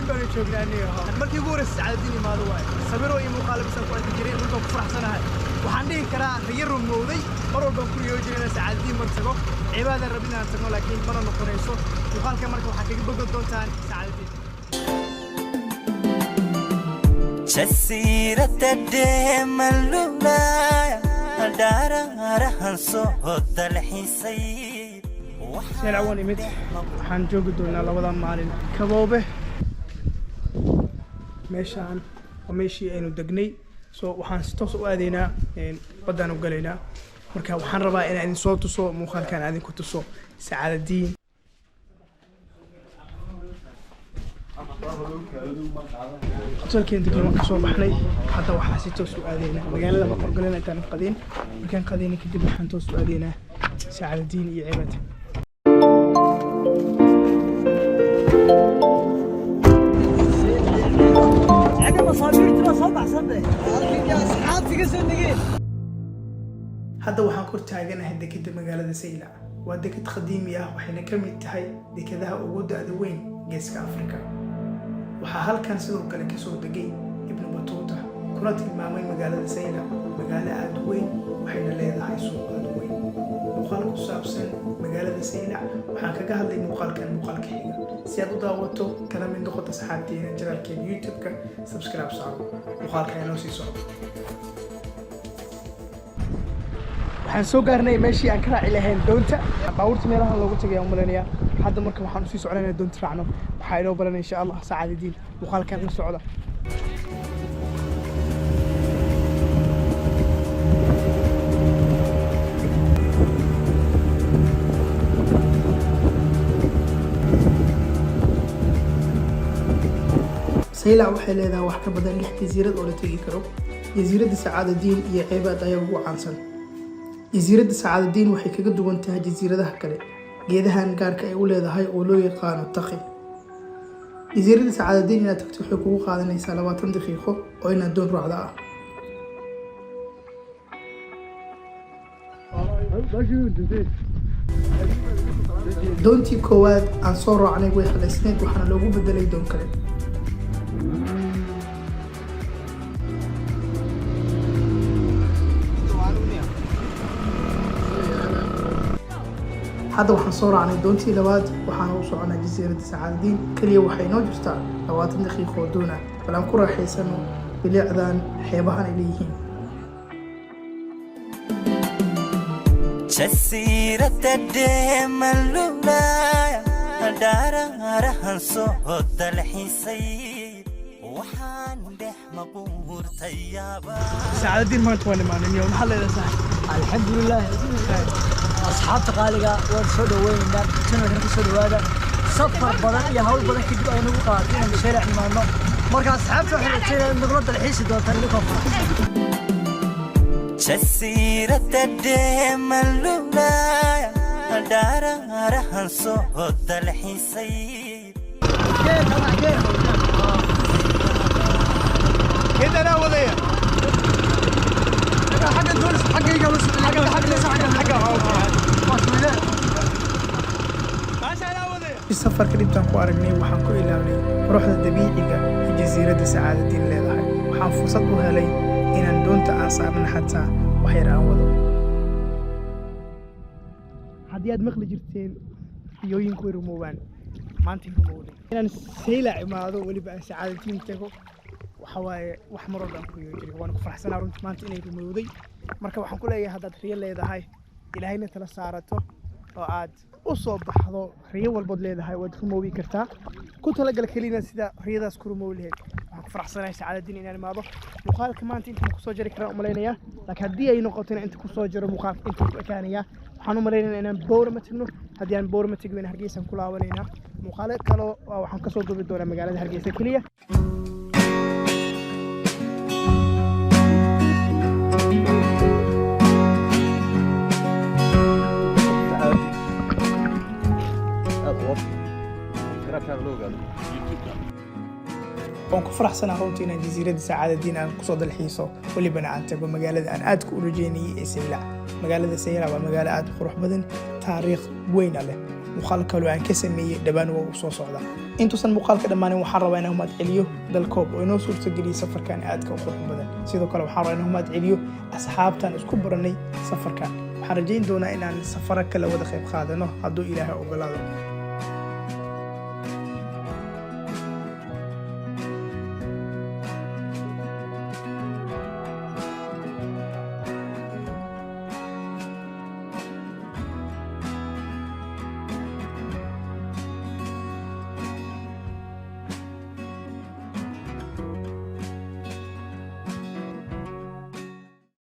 Baanu joognaa aniga. Markii ugu horreysay Sacaadadiin imaado waaye. Sawiro iyo muuqaalo bisaan ku arki jiray, runta ku faraxsanahay. Waxaan dhihi karaa riyo rumowday. Mar walbaan ku riyoo jiray inaan Sacaadadiin mar tago. Cibaadaan rabin inaan tagno, laakiin mana noqonayso. Muuqaalka marka waxaa kaga bogan doontaan Sacaadadiin. Jasiiradda dheemalulaya dhaaraarahan soo dalxiisay. Saylac waan imid. Waxaan joogi doonaa labada maalin Kaboobe. Meeshaan waa meeshii aynu degnay, so waxaan si toos u aadaynaa baddaan u galaynaa. Marka waxaan rabaa inaan idin soo tuso muuqaalkan, aan idinku tuso Sacaadadiin. Hotelkeen degnay waan kasoo baxnay. Hadda waxaa si toos u aadaynaa magaalada. Ma qorgalena intaan qadin. Markaan qadayna kadib waxaan toos u aadaynaa Sacaadadiin iyo Cibaad. Hadda waxaan kor taaganahay dekeda magaalada Saylac. Waa deked qadiimi ah, waxayna ka mid tahay dekadaha ugu da'da weyn Geeska Afrika. Waxaa halkan sidoo kale kasoo degay Ibnu Batuuta, kuna tilmaamay magaalada Saylac magaalo aada u weyn, waxayna leedahay suuq aada u weyn. Muuqaal ku saabsan magaalada Saylac waxaan kaga hadlay muuqaalkan muuqaalka xiga. Si aad u daawato kana mid noqoto asxaabteena, channelkeena YouTube-ka subscribe saaro. Muuqaalka inoo sii socdo. Waxaan soo gaarnay meeshii aan ka raaci lahayn doonta. Baabuurta meelaha loogu tagay aan umaleynayaa. Hadda marka waxaan usii soconayna doonta raacno. Waxaa inoo baranay insha Allah Sacaadadiin. Muuqaalkan la socda. Saylac waxay leedahay wax ka badan lix jasiirad oo la tegi karo. Jasiiradda Sacaadadiin iyo Ceebaad ayaa ugu caansan. Jasiiradda Sacaadadiin waxay kaga duwan tahay jasiiradaha kale geedahan gaarka ay u leedahay oo loo yaqaano taqi. Jasiiradda Sacaadadiin inaad tagto waxay kugu qaadanaysaa 20 daqiiqo oo inaad doon raacda ah. Doontii koowaad aan soo raacnay way haleysneyd, waxaana loogu bedelay doon kale. Hadda waxaan soo raacnay doontii labaad, waxaana u soconaa jasiiradda Sacaadadiin. Keliya waxay inoo jirtaa 20 daqiiqo oo doona. Bal aan ku raaxaysano bilicdan xeebahan ay leeyihiin. Jasiiradda dheemalulaya dhaaraarahan soo dalxiisay waxaan dhex maquurtay yaabaa. Sacaadadiin maanta waa nimaanay. Miyo maxaa leedahay, saaxib? Alxamdulilah, asxaabta qaaliga waan soo dhaweynaynaa. Channelkan ku soo dhawaada. Safar badan iyo hawl badan kadib ay nagu qaadatay inaan Saylac nimaadno. Marka asxaabta waxaan rajeynaya in nagula dalxiisi doontaan idinkoo faraxsan. Jasiiradda dheemalulaya dhaaraarahan soo dalxiisay. Geed anaa wadaya. Xagga doonis xaggayga la socday. Xagga, xagga, xagga, xagga. Maasha anaa wadaya. Safarka dhibtaan ku aragnay waxaan ku ilaaway quruxda dabiiciga ee jasiiradda Sacaadadiin leedahay. Waxaan fursad u helay inaan doonta aan saarnan xataa wax yar aan wado. Haddii aad maqli jirteen riyooyinku way rumoobaan, maanta rumowday. Inaan Saylac imaado, weliba aan Sacaadadiin tago, waxa waaye wax mar walba aan ku riyo jiray. Waan ku faraxsanaa runtii maanta inay rumowday. Marka waxaan ku leeyahay, haddaad riyo leedahay, Ilaahayna tala saarato oo aad u soo baxdo, riyo walbood leedahay waad rumoobi kartaa. Ku talagal kelina sida riyadaas ku rumoobi lahayd. Waxaan ku faraxsanahay Sacaadadiin inaan imaado. Muuqaalka maanta intaan kusoo jari karaan umalaynayaa, laakiin haddii ay noqotona inta kusoo jaro muuqaalka intaan ku ekaanayaa. Waxaan u malaynayaa inaan Boorama tagno. Haddii aan Boorama tagno, Hargeysaan ku laabanaynaa. Muuqaalo kaloo waxaan kasoo duubi doonaa magaalada Hargeysa keliya. Waan ku faraxsanaa runtii inaan jasiiradda Sacaadadiin aan kusoo dalxiiso, welibana aan tago magaalada aan aadka u rajeynayay ee Saylac. Magaalada Saylac waa magaalo aad u qurux badan, taariikh weyna leh. Muuqaal kaloo aan ka sameeyey dhowaan waa uu soo socdaa. Intuusan muuqaalka dhammaanin, waxaan rabaa inaan mahad celiyo Dalkoob oo inoo suurtageliyey safarkan aadka u qurux badan. Sidoo kale waxaan rabaa inaan mahad celiyo asxaabtan isku baranay safarkan. Waxaan rajayn doonaa inaan safaro kale wada qayb qaadano hadduu Ilaahay ogolaado.